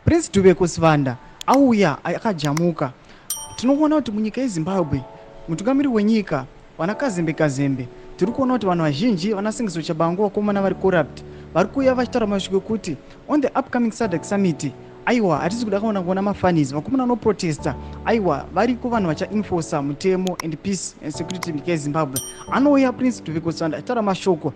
Prince Dubeko Sibanda auya akajamuka. Tinoona kuti munyika yeZimbabwe mutungamiri wenyika vana Kazembe Kazembe, tiri kuona kuti vanhu vazhinji vana Sengezo Tshabangu, vakomana vari corrupt, vari kuuya vachitaura mashoko ekuti on the upcoming SADC summit, aiwa, hatisi kuda kuona kuona mafunnies, vakomana vanoprotesta. Aiwa, variko vanhu vachaenforca mutemo and peace and security munyika yeZimbabwe. Anouya Prince Dubeko Sibanda achitaura mashoko,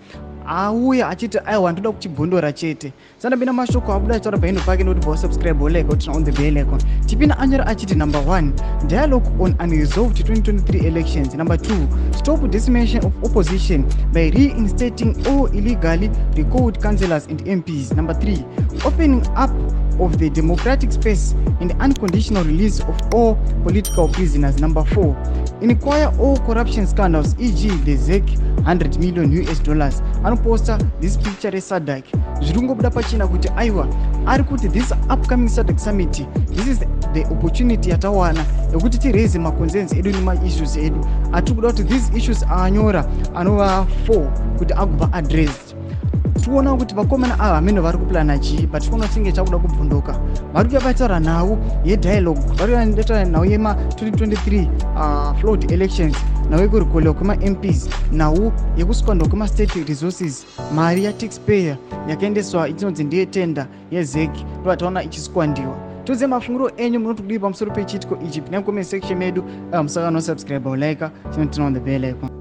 auya achiti aiwa, ndoda kuchibhondora chete. Sandapinda mashoko abuda achitaura paino pake nokuti bva like, turn on the bell icon. Tipinda anyora achiti, number 1, dialogue on unresolved 2023 elections. Number 2, stop decimation of opposition by reinstating all illegally recalled councillors and MPs. Number 3, opening up of the democratic space and unconditional release of all political prisoners. Number 4, inquire all corruption scandals, e.g. the ZEC 100 million US dollars. Anoposta this picture reSADC. Zviri kungobuda pachena kuti aiwa, ari kuti this upcoming SADC summit, this is the opportunity yatawana yekuti tiraise maconcerns edu nemaissues edu atiri kuda kuti these issues aanyora anova 4 kuti agova addressed. Tikuona kuti vakomana ava hamene vari kuplana chii, but tikuona chinge chakuda kubvunduka. Vari kuya vataura nhau yedialogue, vari kuya nhau yema2023 flawed elections, nhau yekurecallwa kwemaMPs, nhau yekusquanderwa kwemastate resources, mari yataxpayer yakaendeswa ichinonzi ndeyetender yeZEC, ndovataona ichisquanderwa. Tiudze mafungiro enyu, munoti kudii pamusoro pechiitiko ichi? Pinai comment section medu. Musaka nosubscribe, like, chino turn on the bell icon.